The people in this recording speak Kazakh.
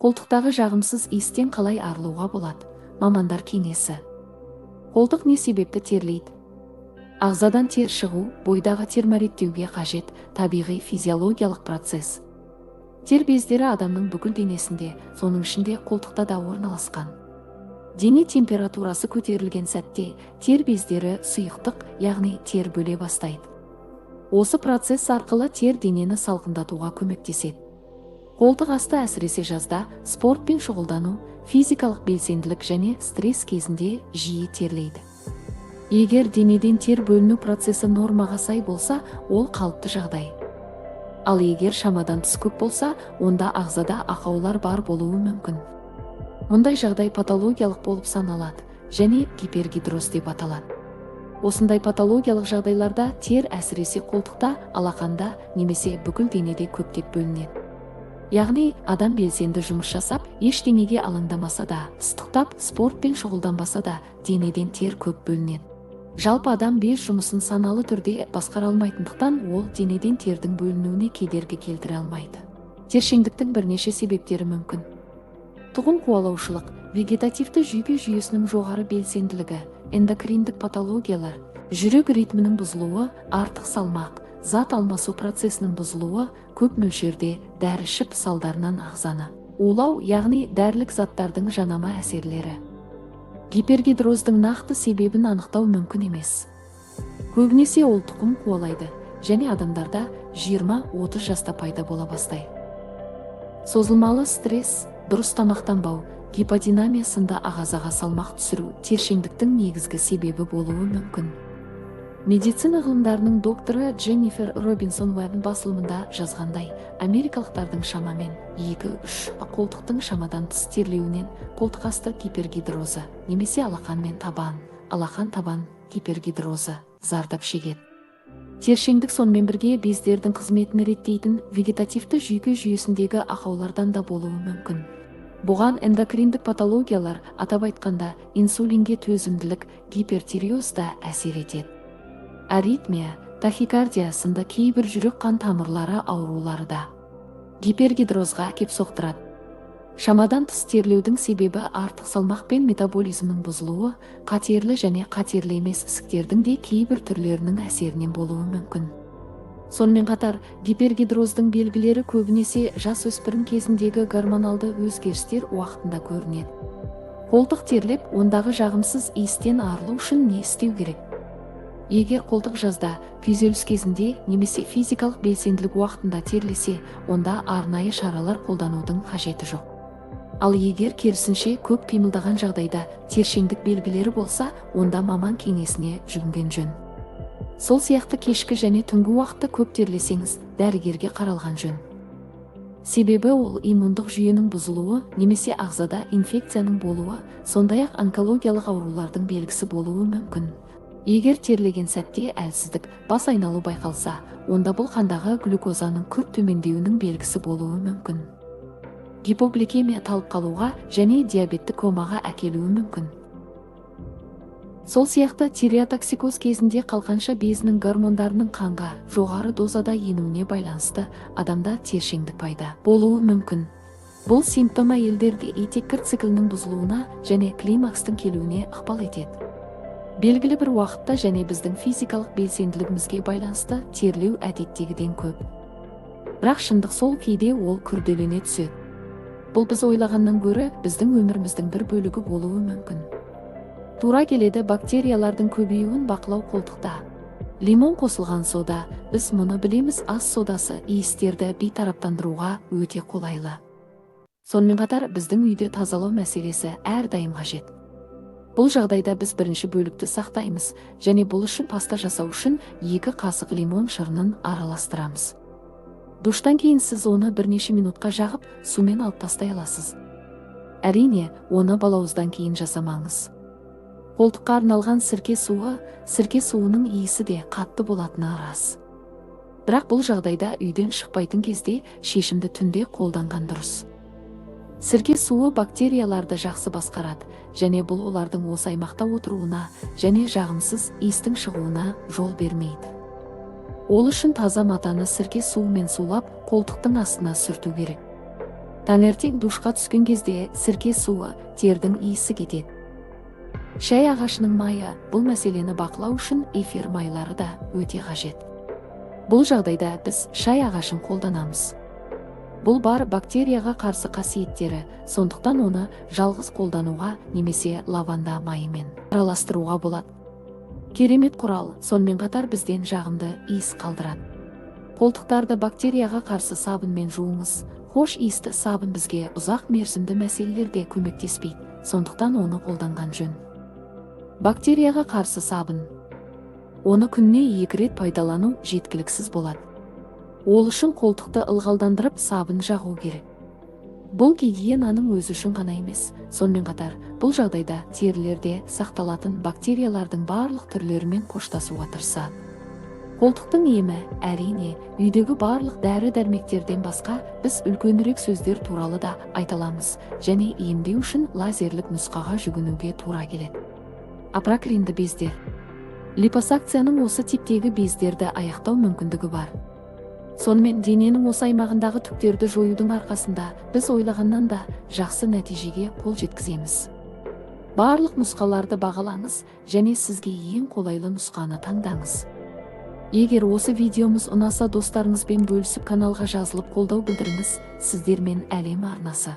Қолтықтағы жағымсыз иістен қалай арылуға болады? Мамандар кеңесі. Қолтық не себепті терлейді? Ағзадан тер шығу бойдағы термореттеуге қажет табиғи физиологиялық процесс. Тер бездері адамның бүкіл денесінде, соның ішінде қолтықта да орналасқан. Дене температурасы көтерілген сәтте тер бездері сұйықтық, яғни тер бөле бастайды. Осы процесс арқылы тер денені салқындатуға көмектеседі. Қолтық асты әсіресе жазда спортпен шұғылдану, физикалық белсенділік және стресс кезінде жиі терлейді. Егер денеден тер бөліну процесі нормаға сай болса, ол қалыпты жағдай. Ал егер шамадан тыс көп болса, онда ағзада ақаулар бар болуы мүмкін. Мұндай жағдай патологиялық болып саналады және гипергидроз деп аталады. Осындай патологиялық жағдайларда тер әсіресе қолтықта, алақанда немесе бүкіл денеде көптеп бөлінеді. Яғни адам белсенді жұмыс жасап, ештеңеге алаңдамаса да, ыстықтап, спортпен шұғылданбаса да, денеден тер көп бөлінеді. Жалпы адам без жұмысын саналы түрде басқара алмайтындықтан, ол денеден тердің бөлінуіне кедергі келтіре алмайды. Тершеңдіктің бірнеше себептері мүмкін. Тұқым қуалаушылық, вегетативті жүйке жүйесінің жоғары белсенділігі, эндокриндік патологиялар, жүрек ритмінің бұзылуы, артық салмақ, зат алмасу процесінің бұзылуы, көп мөлшерде дәрі ішіп салдарынан ағзаны улау, яғни дәрілік заттардың жанама әсерлері. Гипергидроздың нақты себебін анықтау мүмкін емес. Көбінесе ол тұқым қуалайды және адамдарда 20-30 жаста пайда бола бастайды. Созылмалы стресс, дұрыс тамақтанбау, гиподинамия сынды ағзаға салмақ түсіру тершеңдіктің негізгі себебі болуы мүмкін. Медицина ғылымдарының докторы Дженнифер Робинсон Уэбб басылымында жазғандай, америкалықтардың шамамен 2-3 қолтықтың шамадан тыс терлеуінен қолтықасты гипергидрозы немесе алақан мен табан, алақан табан гипергидрозы зардап шегеді. Тершеңдік сонымен бірге бездердің қызметін реттейтін вегетативті жүйке жүйесіндегі ақаулардан да болуы мүмкін. Бұған эндокриндік патологиялар, атап айтқанда, инсулинге төзімділік, гипертиреоз да әсер етеді. Аритмия, тахикардия сынды кейбір жүрек-қан тамырлары аурулары да гипергидрозға әкеп соқтырады. Шамадан тыс терлеудің себебі артық салмақ пен метаболизмнің бұзылуы, қатерлі және қатерлі емес ісіктердің де кейбір түрлерінің әсерінен болуы мүмкін. Сонымен қатар, гипергидроздың белгілері көбінесе жасөспірім кезіндегі гормоналды өзгерістер уақытында көрінеді. Қолтық терлеп, ондағы жағымсыз иістен арылу үшін не істеу керек? Егер қолтық жазда, күйзеліс кезінде немесе физикалық белсенділік уақытында терлесе, онда арнайы шаралар қолданудың қажеті жоқ. Ал егер керісінше көп қимылдаған жағдайда тершеңдік белгілері болса, онда маман кеңесіне жүгінген жөн. Сол сияқты кешкі және түнгі уақытта көп терлесеңіз, дәрігерге қаралған жөн. Себебі ол иммундық жүйенің бұзылуы немесе ағзада инфекцияның болуы, сондай-ақ онкологиялық аурулардың белгісі болуы мүмкін. Егер терлеген сәтте әлсіздік, бас айналу байқалса, онда бұл қандағы глюкозаның күрт төмендеуінің белгісі болуы мүмкін. Гипогликемия талып қалуға және диабетті комаға әкелуі мүмкін. Сол сияқты тиреотоксикоз кезінде қалқанша безінің гормондарының қанға жоғары дозада енуіне байланысты адамда тершеңдік пайда болуы мүмкін. Бұл симптом әйелдерде етеккір циклінің бұзылуына және климакстың келуіне ықпал етеді. Белгілі бір уақытта және біздің физикалық белсенділігімізге байланысты терлеу әдеттегіден көп. Бірақ шындық сол, кейде ол күрделене түседі. Бұл біз ойлағаннан гөрі біздің өміріміздің бір бөлігі болуы мүмкін. Тура келеді бактериялардың көбеюін бақылау қолтықта. Лимон қосылған сода, біз мұны білеміз, ас содасы иістерді бейтараптандыруға өте қолайлы. Сонымен қатар біздің үйде тазалау мәселесі әрдайым қажет. Бұл жағдайда біз бірінші бөлікті сақтаймыз және бұл үшін паста жасау үшін 2 қасық лимон шырынын араластырамыз. Душтан кейін сіз оны бірнеше минутқа жағып, сумен алып тастай аласыз. Әрине, оны балауыздан кейін жасамаңыз. Қолтыққа арналған сірке суы, сірке суының иісі де қатты болатыны рас. Бірақ бұл жағдайда үйден шықпайтын кезде шешімді түнде қолданған дұрыс. Сірке суы бактерияларды жақсы басқарады және бұл олардың осы аймақта отыруына және жағымсыз иістің шығуына жол бермейді. Ол үшін таза матаны сірке суымен сулап, қолтықтың астына сүрту керек. Таңертең душқа түскен кезде сірке суы, тердің иісі кетеді. Шай ағашының майы, бұл мәселені бақылау үшін эфир майлары да өте қажет. Бұл жағдайда біз шай ағашын қолданамыз. Бұл бар бактерияға қарсы қасиеттері, сондықтан оны жалғыз қолдануға немесе лаванда майымен араластыруға болады. Керемет құрал, сонымен қатар бізден жағымды иіс қалдырады. Қолтықтарды бактерияға қарсы сабынмен жуыңыз. Хош иісті сабын бізге ұзақ мерзімді мәселелерде көмектеспейді, сондықтан оны қолданған жөн. Бактерияға қарсы сабын. Оны күніне 2 рет пайдалану жеткіліксіз болады. Ол үшін қолтықты ылғалдандырып сабын жағу керек. Бұл гигиенаның өзі үшін ғана емес, сонымен қатар бұл жағдайда терілерде сақталатын бактериялардың барлық түрлерімен қоштасуға тырысады. Қолтықтың емі, әрине, үйдегі барлық дәрі-дәрмектерден басқа біз үлкенірек сөздер туралы да айта аламыз және емдеу үшін лазерлік нұсқаға жүгінуге тура келеді. Апракринді бездер. Липосакцияның осы типтегі бездерді аяқтау мүмкіндігі бар. Сонымен дененің осы аймағындағы түктерді жоюдың арқасында біз ойлағаннан да жақсы нәтижеге қол жеткіземіз. Барлық нұсқаларды бағалаңыз және сізге ең қолайлы нұсқаны таңдаңыз. Егер осы видеомыз ұнаса, достарыңызбен бөлісіп, каналға жазылып қолдау білдіріңіз. Сіздермен Әлем арнасы.